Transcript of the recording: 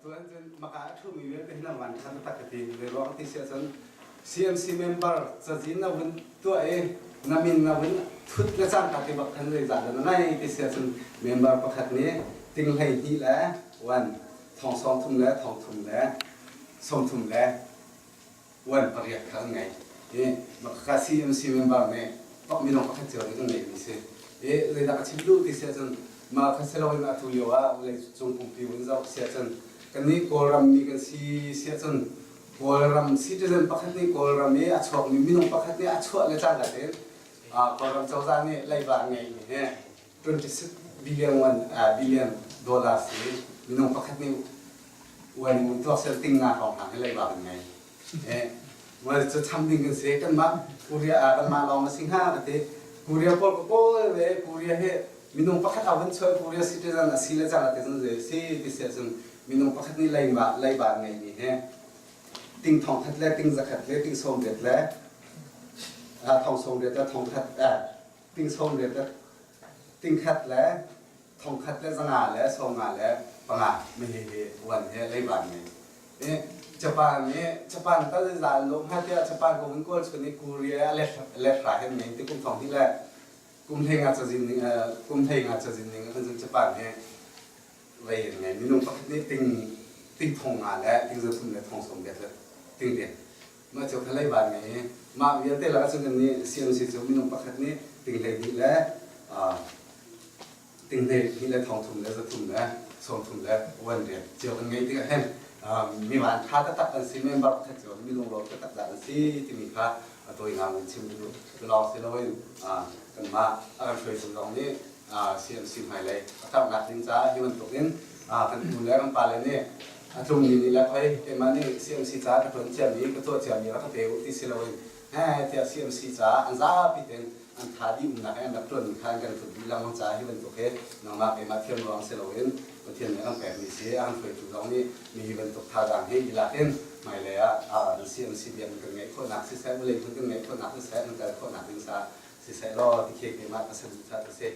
Atu ah cun maka a ṭhumi vialte hi nan van ṭha taktak ka ti. Zeiruang ti si ahcun CMC member cazin na vun tuah i na min na vun thut le cangka ti bak khan zeizah dah na ngei ti si ahcun member pakhat nih ting 12 le one thong 30 le thong thum le 30 le one pariat kha an ngei. I maka CMC member nih pak minung pakhat cio nih kan ngeihmi si. I zeidah ka chim duh ti si ahcun mah kha si loin atu lio ah vawlei cung pumpi vun zoh si ahcun kannih Kawlram mi kan si si ahcun Kawlram citizen pakhat nih Kawlram i a chuakmi minung pakhat nih a chuah le cangka tein Kawlram cozah nih leiba ngeihmi hi 26 billion one billion dollars hi minung pakhat nih uan in tuak sel ting nga hrawng hna hi leiba kan ngei. Well, cu cham ding kan si. Kanmah Korea ah kanmah lawng a si hnga ka ti. Korea pawl ka kawl ve. Korea hi minung pakhat a vun chuah Korea citizen a si le cang a ti cun zei si ti si ahcun minung pakhat nih leiba leiba ngeimi hi ting thong khat le ting zakhat le ting sawm riat le thong sawm riat le thong khat ting sawm riat le ting khat le thong khat le zanga le sawmnga le panga mi hi uan he leiba ngei. Japan nih Japan tal in za an lawm hnga tiah Japan ko in kawl chun i Korea a let ra hen men ti kum thong hi le kum hlei nga cazin ning kum hlei nga cazin ning kan cun Japan he vei in ngai minung pakhat nih ting ting thong nga le ting za thum le thong som bet le ting riat mah cu khalei van ngai mah vialte lakah cun kan nih CMC cu minung pakhat nih ting hlei hnih le tinghne hnih le thong thum le zathum le sawmthum le uan riat cio kan ngei tikah hin mi van ṭha taktak kan si member pakhat cio mi lungrual taktak dah an si timi kha a tawi ngang in chim duh lawng si loin kanmah a kan hruaitu zong nih CMC hmailei a karhnak ding caah hi bantukin kan u le kan pale nih a tlungmi nih le khoi keimah nih CMC caah ka ṭuan ciami ka tuah ciami rak ka pe u ti si loin he tiah CMC caah an zapi tein an tha dih umnak he an rak ṭuanmi kha an kan hlut dih lengmang caah hi bantuk hi nangmah keimah thiam ruang si loin Pathian nih a kan pekmi si a kan hruaitu zong nih mi hi bantuk thazaang hi i lak in hmailei ah an CMC biakinn kan ngeih khawhnak siseh vawlei hmun kan ngeih khawhnak siseh kan kal khawhnak ding caah siseh law ti khi keimah ka saduhthah ka si.